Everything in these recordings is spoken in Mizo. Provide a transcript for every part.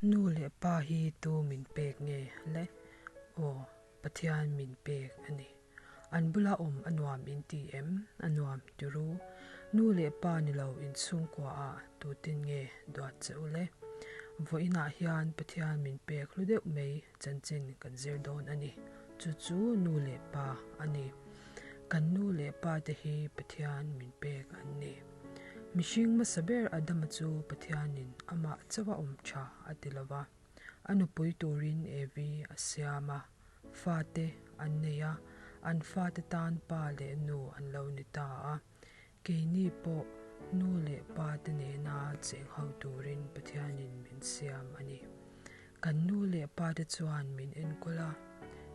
Nu leh pa hi tu min pek nge le? Aw, Pathian min pek a ni. An bula awm a nuam in ti em? A nuam ti ru. Nu leh pa ni lo inchhungkua ah tutin nge duat che u le? Vawiinah hian Pathian min pek hlu deuh mai chanchin kan zir dawn a ni. Chu chu nu leh pa a ni. Kan nu leh pa te hi Pathian min pek an ni. Mihring hmasa ber Adama chu Pathianin amah chauha awm tha a ti lo va, a nupui turin Evi a siam a, fate an nei a, an fate tan pa leh nu an lo ni ta a. Keini pawh nu leh pa te nena cheng ho turin Pathianin min siam a ni. Kan nu leh pa te chuan min enkawl a,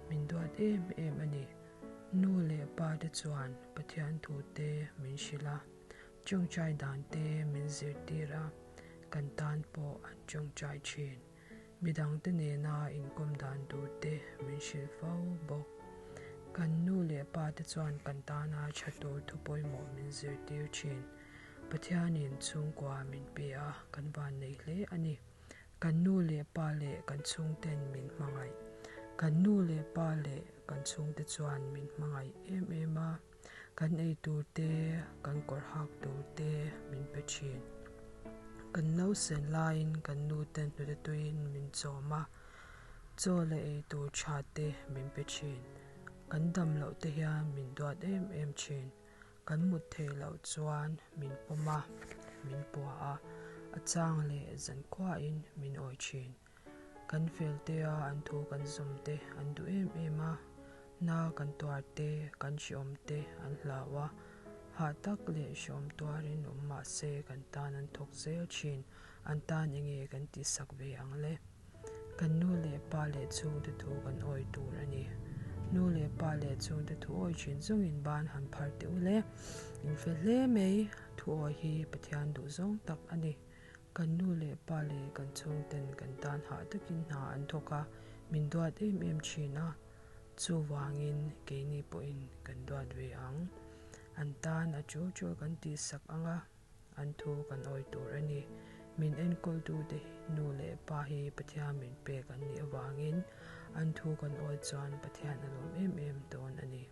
min duat em em a ni. Nu leh pa te chuan Pathian thu te min hrilh a, tawngtai dan te min zirtir a, kan tan pawh an tawngtai thin. Midangte nena inkawm dan tur te min hrilh fo bawk. Kan nu leh pa te chuan kan tana tha tur thu pawimawh min zirtir thin. Pathianin chhungkua min pe a, kan vannei hle a ni. Kan nu leh pa leh kan chhungten min hmangaih. Kan nu leh pa leh kan chhungte chuan min hmangaih em em a, kan ei tur te, kan kawr hak tur te min pe thin. Kan nausen laiin kan nu ten hnute tuiin min chawm a, chaw leh ei tur tha te min pe thin. Kan dam loh te hian min duat em em thin. Kan mut theih loh chuan min pawm a, min pua a, a chang leh zankhuain min awi thin. Kan fel te a an thu kan zawm te an duh em em a, na kan tuar te, kan hreawm te an hlau a, hah tak leh hreawm tuarin awm mah se kan tan an thawk zel thin, an tan enge kan tihsak ve ang le? Kan nu leh pa leh chhungte thu kan awi tur a ni. Nu leh pa leh chhungte thu awi thin zawngin ban han phar teh u le. In fel hle mai, thu awi hi Pathian duh zawng tak a ni. Kan nu leh pa leh kan chhungten kan tan hah takin hna an thawk a, min duat em em thin a. Chuvangin keini pawhin kan duat ve ang. An tan a tul tul kan tihsak ang a. An thu kan awi tur a ni. Min enkawltute nu leh pa hi Pathian min pek an nih avangin an thu kan awi chuan Pathian a lawm em em dawn a ni.